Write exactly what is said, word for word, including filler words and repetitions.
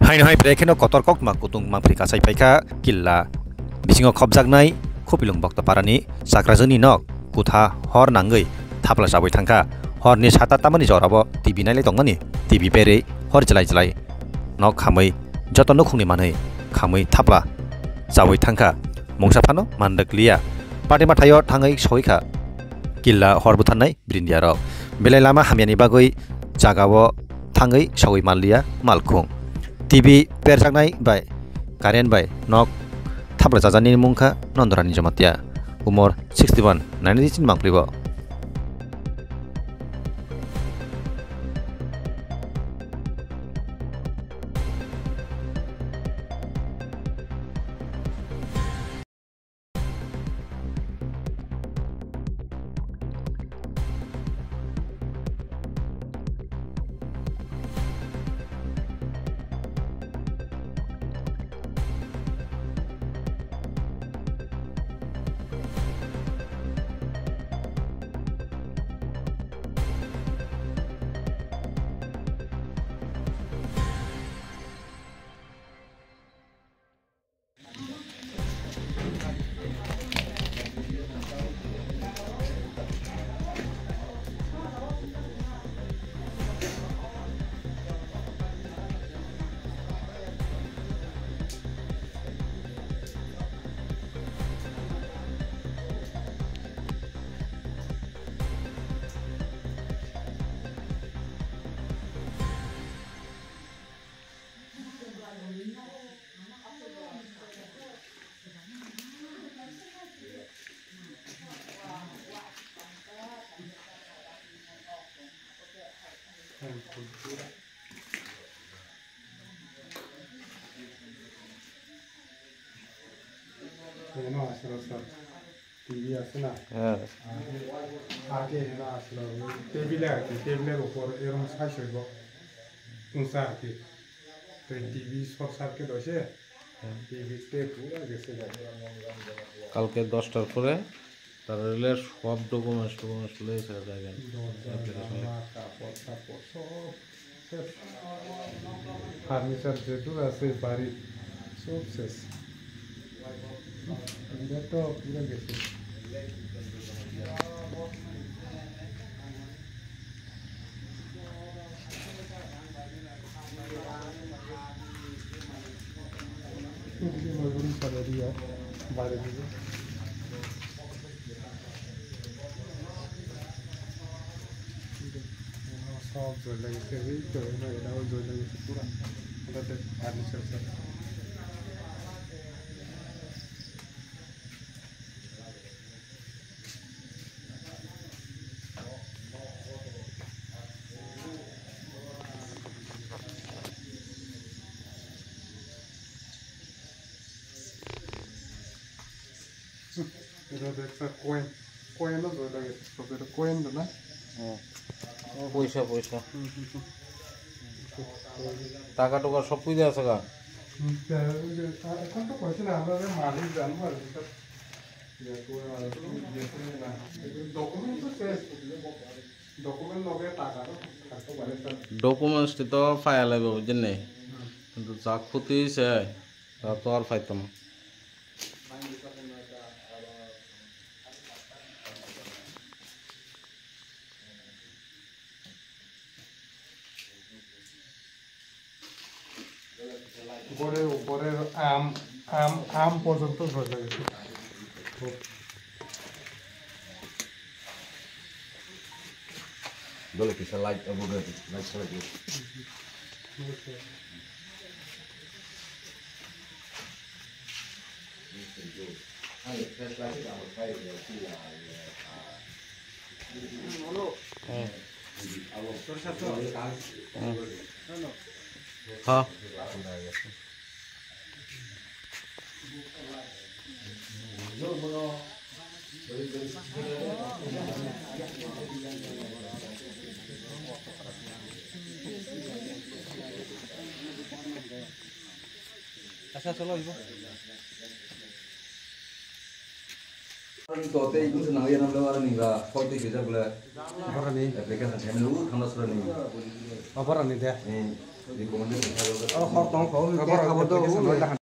Haino hai bwrwi kheno kotor koktma kutung mangpri kasai paikha killa bisingo khopjaknai Khupilung Boktoparani chakrajwkni nok kutha hor nangwi thapla chawi thangkha. Horni sata tamani jorabo T V nailai tongmani, T V berwi hor jlai jlai nok khamwi joto nukhungni manwi khamwi thapla chawi thangkha. Mungsa phano manrwk liya. Patima thaio thangwi soikha killa hor butharnai brindiarok. Belai lama hamyani bagwi jagao thangwi sogwi manliya malkhung. T V perjaknai bai current bai nok thapla chajaknai mungkha Nondorani Jamatia, umor sixty one, nainai di chini mangpli bo. Eno aswrwng sir. T V aswna. Hwnkhe eno aswrwng table ar ki, table er upor erom sai soi bo. Wngsa ar ki. Tei T V short circuit hoise. T V tei pura gese jai. Kalke doshtar pore tara rele sob documents, documents loi se jai. Dorja, janla, kapor, sapor, sob. Furniture jetu ashe bari sob ses. Pura to pura gese. Bari diye. Sob joi lagise, ei to, eno, eno joi lagise pura. Eno te furniture sir. Ero de ekta coin, coin o joi lage, sob ero coin de na? Hmm. Poisa, poisa. Hmm, hmm, hmm. Taka toka sob koi de aswk a? Hmm, ta-, oi je, a, ekhon to koise na, amra je malik jano ar ki sir. Document to ses, document loge taka to thakto bare sir. Documents to file laibo, bujinni? Hmm. Kintu jak khuti se, ta to ar paitamo. Gore upore am, am, am porjonto rojak. Dole kisa light abo ge light salai di. Hmm. Hmm. Ha. Asa cholo ibo. To tei ibu se nangya namle wara ni ba, koi tei kisa bole. Borani. Application se menu thanda sura ni. O borani de. Eh. Oro hor tong kho, hor tong kho.